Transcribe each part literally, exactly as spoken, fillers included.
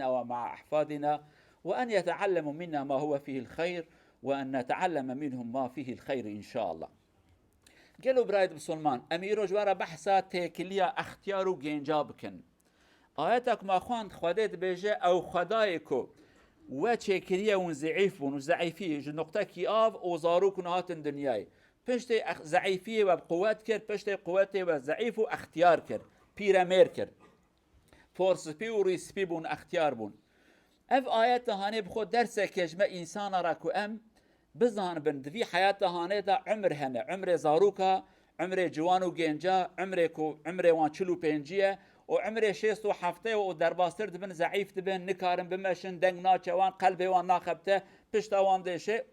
ومع أحفادنا، وأن يتعلموا منا ما هو فيه الخير، وأن نتعلم منهم ما فيه الخير إن شاء الله. Gelo birayê Musulman, em îro ji we re behsa têkiliya extiyar û genca bikin. Ayeta ku me xwend, Xwedê dibêje, ew Xwedayê ku we çêkiriye hûn zeîf bûn û zeîfî ji nuqtekî av û zarok hûn hatin dinyayê. Piştê ex-, zeîfiyê we bi quwet kir, piştê quwetê we zeîf û extiyar kir, pîremêr kir. Porspî û rîspî bûn, extiyar bûn. Ev ayeta hanê bi xwe derseke ji me însana re ku em bizanibin, di vî heyata hanê de umr hene. Umrê zaroka, umrê ciwan û genca, umrê ku, umrê wan çil û pêncî ye û umrê şêst û heftê û derbastir dibin, zeîf dibin, nikarin bimeşin, deng naçe wan, qelbê wan naxebite, pişta wan dêşe.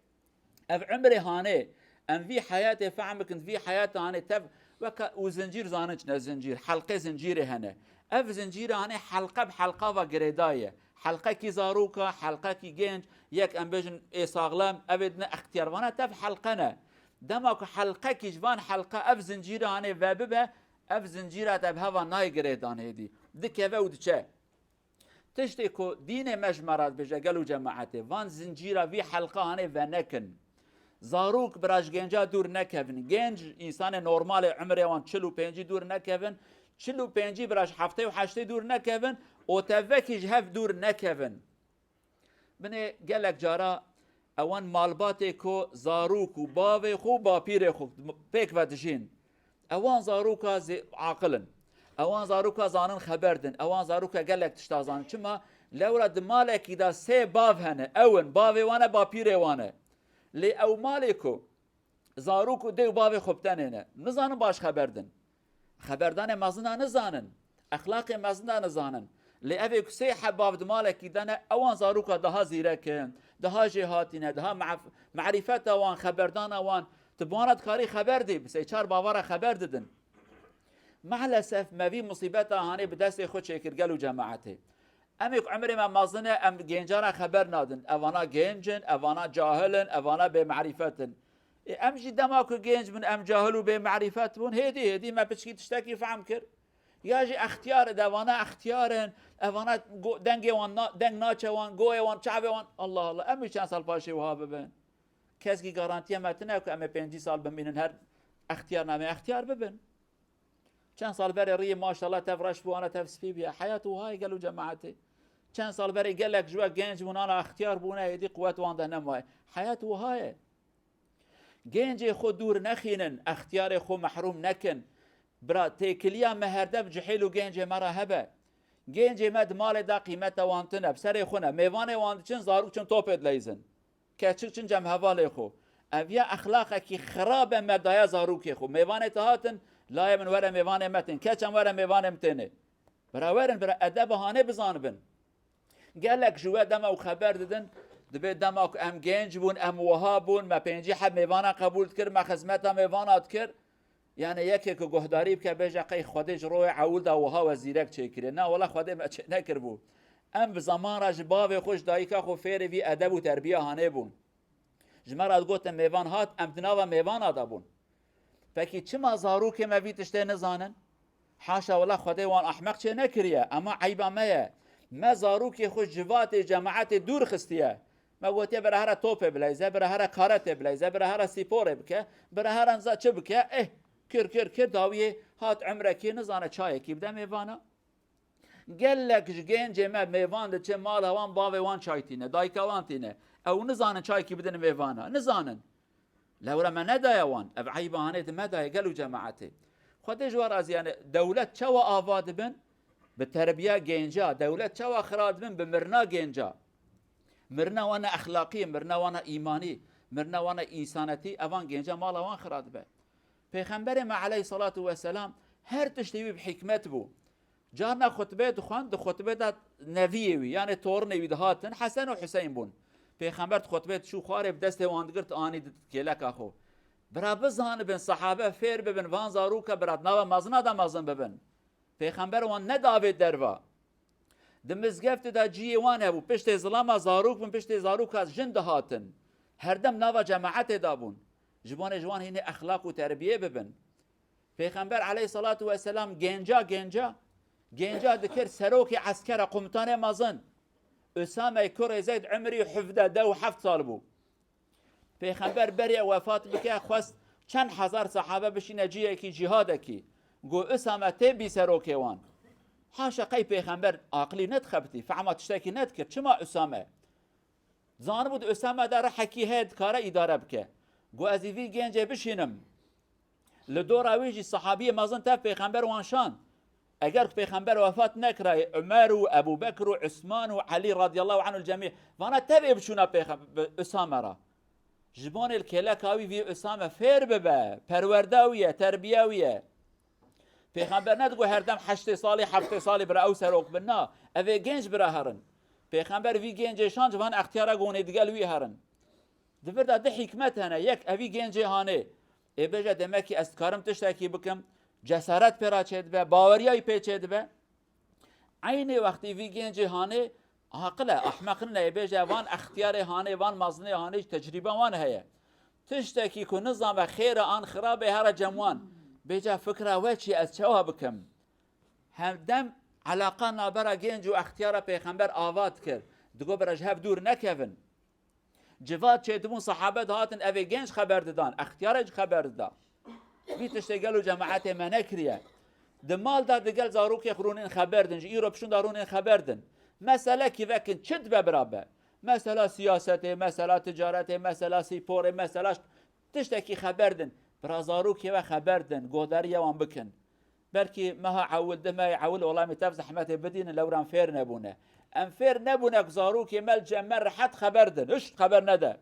Ev umrê hanê, em vî heyatê fehm bikin, vî heyata hanê tev weke û zincîr, zanin çi ne zincîr, helqê zincîrê hene. Ev zincîra hanê helqe bi helqa ve girêdaye. Helqekî zaroka, helqekî genc, yek em bêjin ê saxlem, ev ê dine extiyar. Vana tev helqe ne. Dema ku helqekî ji van helqa ev zincîra hanê vebibe, ev zincîra te bi heva nayê girêdan hêdî. Dikeve û diçe. Tiştê ku dînê me ji me re dibêje, gelo cemaetê, van zincîra vî helqa hanê venekin. Zarok bira ji genca dûr nekevin. Genc, însanê normalê umrê wan çil û pêncî dûr nekevin. Çil û pêncî bira ji heftê û heştê dûr nekevin. Û tevekî ji hev dûr nekevin. Binê gelek cara ewan malbatê ku zarok û bavê xwe û bapîrê xwe pêk ve dijîn. Ewan zaroka zê-, aqil in. Ewan zaroka zanin xeber din. Ewan zaroka gelek tişta zanin. Çima? Lewra di malekî de sê bav hene. Ew in, bavê wan e, bapîrê wan e. Lê ew malê ku zarok û dê û bavê xwe bi tenê ne, nizanin baş xeber din. Xeberdanê mezin de nizanin. Exlaqê mezin de nizanin. Lê evê ku sê heb bav di malekî de ne, ewan zaroka daha zîrek in, daha jêhatî ne, daha mef-, merîfeta wan, xeberdana wan, tu bi wan re dikarî xeber dî, bi sê çar bava re xeber didin. Maalesef me vî musîbeta hanê bi destê xwe çêkir, gelo cemaetê. Em ê ku emrê me mezin e, em gencan re xeber nadin. Evana genc in, evana cahil in, evana bêmerîfet in. Ê, em jî dema ku genc bin, em cahil û bêmerîfet bûn, hêdî hêdî me piçkî tiştekî fehm kir. Ya jî extiyar in, evana extiyar in, evana go-, dengê wan na-, deng naçe wan, goyê wan, çavê wan. Allah Allah, em ê çend sal paşê wiha bibin? Kesekî garantiya me tine ku em ê pêncî sal bimînin her extiyar name extiyar bibin. Çend sal berê riyê maşallah tev reş bû, ana tev spî bûye. Heyat wiha ye gelo cemaetê. Çend sal berê gelek ji we genc bûn, ana extiyar bûne, êdî quwet wan de nemaye. Heyat wiha ye. Gencê xwe dûr nexînin, extiyarê xwe mehrûm nekin. Bira, têkiliya me herde bi cihêl û gencê me re hebe. Gencê me di malê de qîmeta wan tune, bi serê xwe ne. Mêvanê wan diçin, zarok çin topê dileyzin. Keçik çin cem hevalê xwe. Ev ya exlaqekî xirab e me daye zarokê xwe. Mêvanê te hatin, layê min were mêvanê me tên. Keçem were mêvanê min tênê. Bira werin, bira edeba hanê bizanibin. Gelek ji we dema û xeber didin, dibê dema ku em genc bûn, em wiha bûn, me pêncî heb mêvana qebûl dikir, me xizmeta mêvana dikir. Yani yekê ku guhdarî bike bêje qey Xwedê ji royê ewil de wiha we zîrek çêkiriye. Na wela Xwedê me çê nekiribû. Em bi zeman re ji bavê xwe, ji dayika xwe fêrê vî edeb û terbiya hanê bûn. Ji me re digotin mêvan hat, em di nava mêvana de bûn. Pekî çima zarokê me vî tiştê nizanin? Haşa wela Xwedê wan ehmeq çê nekiriye, ema eyba me ye. Me zarokê xwe ji civatê cemaetê dûr xistiye. Me gotiye bira here topê bileyze, bira here karetê bileyze, bira here sîporê bike, bira here niza çi bike, eh, kir, kir, kir, dawiyê hat umrekê nizane çayekî bide mêvana. Gelek ji gencê me mêvan diçe mala wan, bavê wan çay tîne, dayika wan tîne. Ew nizanin çaykî bidin mêvana. Nizanin. Lewra me nedaye wan. Ev eyba hanê di me daye gelo cemaetê. Xwedê ji we razî, yani dewlet çawa ava dibin? Bi terbiya genca. Dewlet çawa xira dibin? Bi mirina genca. Mirina wana exlaqî, mirina wana îmanî, mirina wana însanetî, evan genca mala wan xira dibe. Pêxemberê me aleyhissalatu vesselam her tiştê wî bi hikmet bû. Carna xutbeyê dixwend, di xutbê de neviyê wî, yanê torinê wî dihatin, Hesen û Huseyn bûn. Pêxember di xutbê diçû xwarê bi destê wan digirt, anî di kêleka xwe. Bira bizanibin, sehabe fêr bibin, van zaroka bira di nava mezina de mezin bibin. Pêxember wan nedavê derva. Di mizgeftê de ciyê wan hebû, piştê zilama zarok bin, piştê zaroka jin dihatin. Herdem nava cemaetê de bûn. Ji bo ne ji wan hînê exlaq û terbiyê bibin. Pêxember aleyhissalatu vesselam genca, genca, genca dikir serokê eskera, komutanê mezin. Usame kurê Zeyd umrî hevdeh, deh û heft sal bû. Pêxember berê wefat bike, xwest çend hezar sehabe bişîne cihekî cîhadekî. Got, Usame tê bî serokê wan. Haşa qey Pêxember aqilî nedixebitî, fehma tiştekî nedikir. Çima Usame? Zanibû di Usame de rihekî heye, dikare îdare bike. Got, ez ê vî gencê bişînim. Li dora wî jî sehabiyê mezin tev Pêxember wan şand. Eger ku Pêxember wefat nekirayê, Umer û Ebû Bekir û Usman û Elî radiyallahu anhul cemî, vana tevê biçûna Pêxem-, bi Usame re. Ji bonê li kêleka wî vî Usame fêr bibe, perwerda wî ye, terbiya wî ye. Pêxember nedigot her dem heştê salî, heftê salî bira ew serok bin, na, ev ê genc bira herin. Pêxember vî gencê şand, ji van extiyara got hûn ê digel wî herin. Di vir de du hikmet hene. Yek, evî gencê hanê ê bêje, demekî ez dikarim tiştekî bikim, cesaret pê re çêdibe, baweriya wî pê çêdibe. Eynê wextî vî gencê hanê aqil e, ehmeq nine, ê bêje van extiyarê hanê, van mezinê hanê jî tecrîba wan heye. Tiştekî ku nizanbe xêr e an xirab e, here cem wan. Bêje fikra we çi ye, ez çawa bikim? Hemdem eleqa nabera genc û extiyara Pêxember ava dikir. Digot bira ji hev dûr nekevin. Civat çêdibûn, sehabe dihatin, evê genç xeber didan, extiyarê jî xeber dida. Vî tiştê gelo cemaetê me nekiriye. Di mal de digel zarokê xwe rûnên xeber din, ji îro pişûn de rûnên xeber din. Mesele kîvekin çi dibe bira be. Mesela siyasetê, mesela ticaretê, mesela sporê, mesela ş-, tiştekî xeber din. Bira zarokê we xeber din, godariya wan bikin. Belkî meha ewil, di mehê ewil olamî tev zehmetê bidînin, lewran fêr nebûne. Em fêr nebûne ku zarokê me li cem me rehet xeber din. Hişt xeber nede.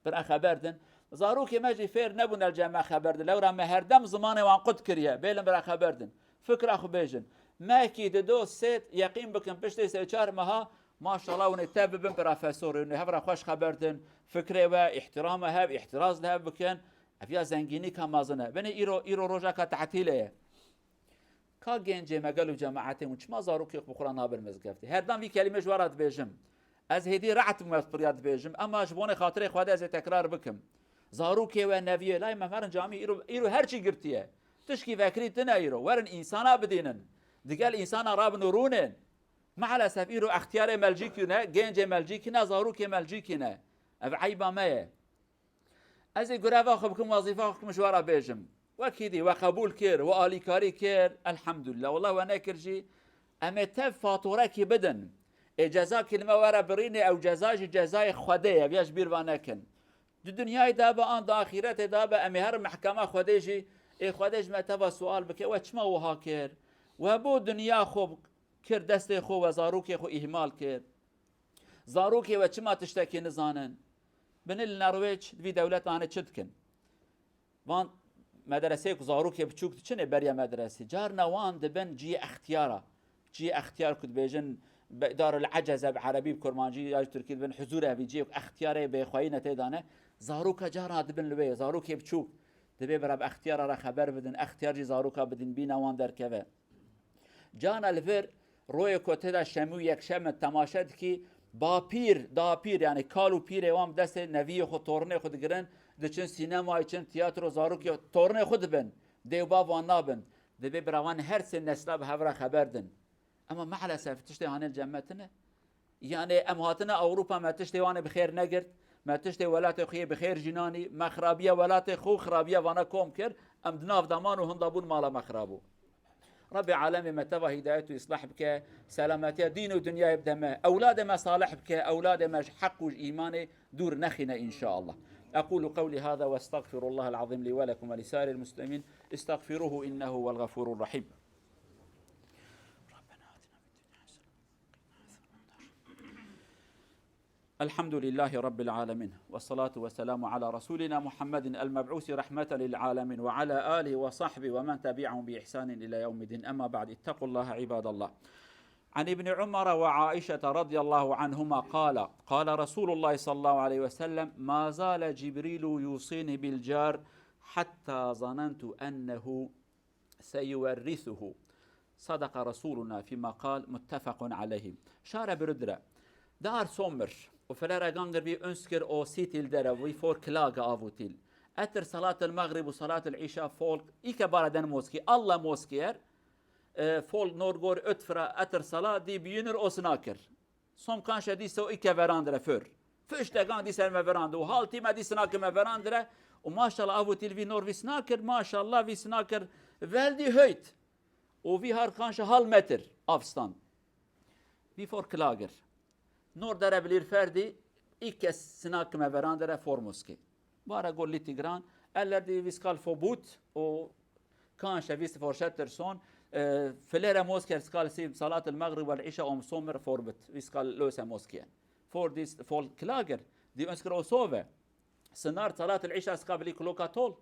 Bira xeber din. Zarokê me jî fêr nebûne li cem me xeber din. Lewra me herdem zimanê wan qut kiriye. Bêlin bira xeber din. Fikra xwe bêjin. Mehkî di do sêt yeqîn bikin piştê sê çar meha maşallah hûn ê tev bibin profesorê. Hûn ê hev re xweş xeber din. Fikrê we, îhtirama hev, îhtiraz li hev bikin. Ev ya zengînîka mezin e. Binê îro, îro rojeka tehtîlê ye. Ka gencê me gel û cemaetê hûn çima zarokê xwe bi xwe re nabin mizgeftê? Her dem vî kelîme ji we re dibêjim. Ez hêdî rehet bûm ez pirya dibêjim, ema ji bonê xatirê Xwedê ez ê tekrar bikim. Zarokê we, neviyê, lay me herin camî îro, îro her çî girtiye. Tişkî vekirî tine îro. Werin însana bidînin. Digel însana rabin û rûnin. Maalesef îro extiyarê me li cî kî ne, gencê me li cî kî ne, zarokê me li cî kî ne. Ev eyba me ye. Ez ê gureva xwe bikim, wezîfa xwe bikim, ji we re bêjim. Wekî dî we qebûl kir, we alîkarî kir, elhamdulillah. Wela we nekir jî, em ê tev fatorekî bidin. Ê ceza kelîme we re birînê, ew ceza jî cezayê Xwedê ye, viya ji bîr ve nekin. Di dinyayê de be an di axîretê de be, em ê herin mehkema Xwedê jî, ê Xwedê ji me teva sual bike, we çima wiha kir? We bo dinya xwe kir destê xwe, we zarokê xwe îhmal kir. Zarokê we çima tiştekî nizanin? Binê li Norwêc, di vî dewletanê çi dikin? Van medreseyê ku zarokê biçûk diçinê beriya medresê. Carna wan dibin ciyê extiyara. Ciyê extiyar ku dibêjin be-, Darul Eceze bi erebî, bi kurmancî ya ji tirkî dibin huzûr evî, ciyê ku extiyarê bêxweyî ne tê de ne. Zaroka carna dibin li wê ye. Zarokê biçûk. Dibê bira bi extiyara re xeber bidin. Extiyar jî zaroka bidin bîna wan derkeve. Cana li vir royê ku tê de şemî û yekşem e temaşe dikî, bapîr, dapîr, yani kal û pîrê wan bi destê neviyê xwe, tornê xwe digirin, diçin sînemayê, çin tiyatro, zarokê tornê xwe dibin, dê û bav wan nabin. Dibê bira wan her sê nesla bi hev re xeber din. Ema maalesef tiştê hanê li cem me tine. Yani em hatine Ewropa, me tiştê wan ê bi xêr negirt, me tiştê welatê xwe yê bi xêr jî nanî, me xirabiya welatê xwe û xirabiya vana kom kir, em di nav de man û hinda bûn mala me xirab bû. Rabbê alemê me teva hidayet û islah bike, selametiya dîn û dinyayê bide me, ewladê me salih bike, ewladê me ji heq û ji îmanê dûr nexîne înşaallah. أقول قولي هذا وأستغفر الله العظيم لي ولكم ولسائر المسلمين، استغفروه إنه هو الغفور الرحيم. الحمد لله رب العالمين، والصلاة والسلام على رسولنا محمد المبعوث رحمة للعالمين، وعلى آله وصحبه ومن تبعهم بإحسان إلى يوم الدين. أما بعد، اتقوا الله عباد الله. عن ابن عمر وعائشة رضي الله عنهما قال، قال رسول الله صلى الله عليه وسلم: ما زال جبريل يوصيني بالجار حتى ظننت أنه سيورثه. صدق رسولنا فيما قال، متفق عليه. Şare birudre. Dar somir. O felere gangir vi önskir o sitil dere, vi for klage avutil. Etir salatil maghrib u salatil işa folk, ike bara den moski, Allah moskiyer, e, folk norgor ötfra etir sala di biyunir o snakir. Som kanşe dîse o îke verandire för. Fiştegan dîse me verandire. Û haltî me dîse nake me verandire. Û maşallah, avutîl vî nor vîs nakir. Maşallah, vîs nakir. Veldi höyt. Û vî har kanşe hal metr avstand. Vî for klagir. Nor dere bilîr ferdî, îke sinak me verandire for moskê. Bare gol lîtî giran, eller di vîskal fobut û kanşe vîst forşetter son, e, filere mosker skal si salat el-Maghrib vel-Îşa om somer forbit, vîskal lose moskiyen. For dis, fol klager, di önsker o sove. Sinar salat el-Îşa ska bilî kloka tol.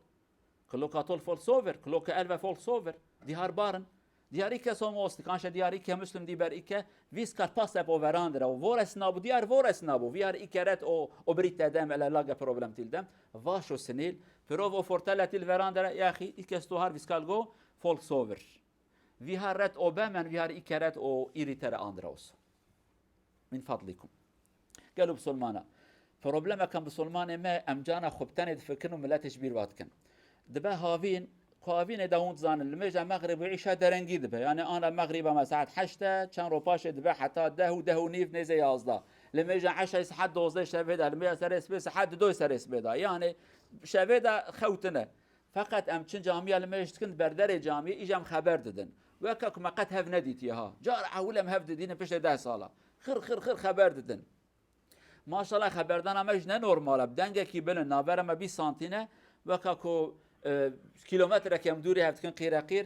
Kloka tol fol sover, kloka elve fol sover. Dihar barin. Diyar îke som osti, kanşe diyar îke Müslüm di ber îke, vîskar pas ep o verandire, o vores nabu, diyar vores nabu, viyar îke ret o, o brite dem, ele lage problem tildem, vaş o sinil, pirov o fortele til verandire, yaxî, îke sto har vîskal go, folk sover. Vihar ret o bemen, vihar îke ret o îritere andire oso. Min fadlikum. Gelo bisolmana. Problemeke bisolmanê me, em cana xwe bi tenê difikirin û miletê ji bîr ve dikin. Dibe havîn, ku havînê de hûn dizanin, limêja Mexrib û Îşa derengî dibe. Yani ana Mexrîba me saet heşt e, çend ro paşê dibe heta deh û deh û nîv nêzê yazda. Limêja Eşayê saet dozdeh şevê de, limêja serê sibê saet dudoy serê sibê de. Yani şevê de xewtine. Feqet em çin camiya limêj dikin, berderê camiyê, îja em xeber didin. Weke ku me qet hev nedîtiye ha. Cara ewil em hev didînin piştê deh sala. Xir, xir, xir xeber didin. Maşallah, xeberdana me jî ne normal e. Bi dengekî bilind, navbera me bîst santî ne. Weka ku, e, kîlometreke em dûrî hev dikin qîreqîr,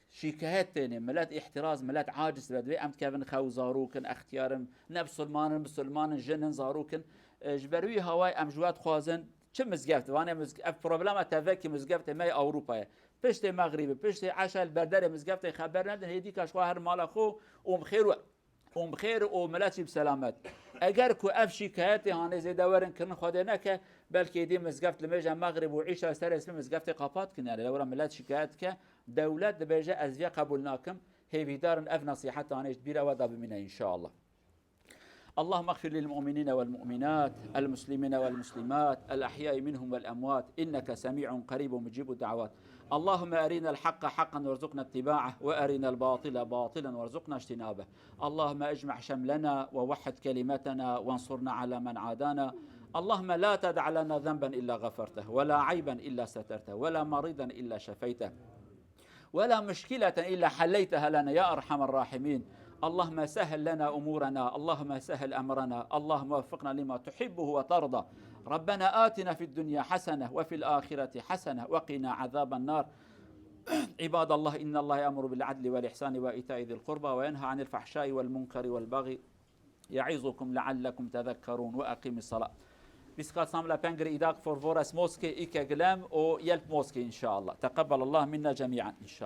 şîkayet têne. Milet îhtiraz, milet aciz dibe. Divê em dikevin xew, zarok in, extiyar in, ne bisilman in, bisilman in, jin in, zarok in. E, ji ber wî hawayê em ji we dixwazin, çi mizgeft, vanê mizg-, ev problema tevekî mizgeftê me yê Ewropayê. Piştê Mexrîbê, piştê Eşa li berderê mizgeftê xeber nedin, hêdîka ji xwe her mala xwe û bi xêr we. Hûn bi xêr û milet jî bi selamet. Eger ku ev şîkayetê hanê zêde werin kirin Xwedê neke, belkî êdî mizgeft limêja Mexrib û Îşa serê sibê mizgeftê qapat kin. Yani lewra milet şîkayet dike, dewlet dibêje ez vê qebûl nakim. Hêvîdar in ev nesîhet hanê ji bîra we de bimîne înşallah. اللهم اغفر للمؤمنين والمؤمنات، المسلمين والمسلمات، الأحياء منهم والأموات، إنك سميع قريب مجيب الدعوات. اللهم أرنا الحق حقا وارزقنا اتباعه، وأرنا الباطل باطلا وارزقنا اجتنابه. اللهم اجمع شملنا ووحد كلمتنا وانصرنا على من عادانا. اللهم لا تدع لنا ذنبا إلا غفرته، ولا عيبا إلا سترته، ولا مريضا إلا شفيته، ولا مشكلة إلا حليتها لنا يا أرحم الراحمين. اللهم سهل لنا أمورنا، اللهم سهل أمرنا، اللهم وفقنا لما تحبه وترضى. ربنا آتنا في الدنيا حسنة وفي الآخرة حسنة وقنا عذاب النار. عباد الله، إن الله يأمر بالعدل والإحسان وإيتاء ذي القربى وينهى عن الفحشاء والمنكر والبغي يعظكم لعلكم تذكرون وأقيموا الصلاة. Vîskal samla pengri îdak for vores moskê îke gilem û yelp moskê înşallah. Teqebbel Allah minna cemî'an înşallah.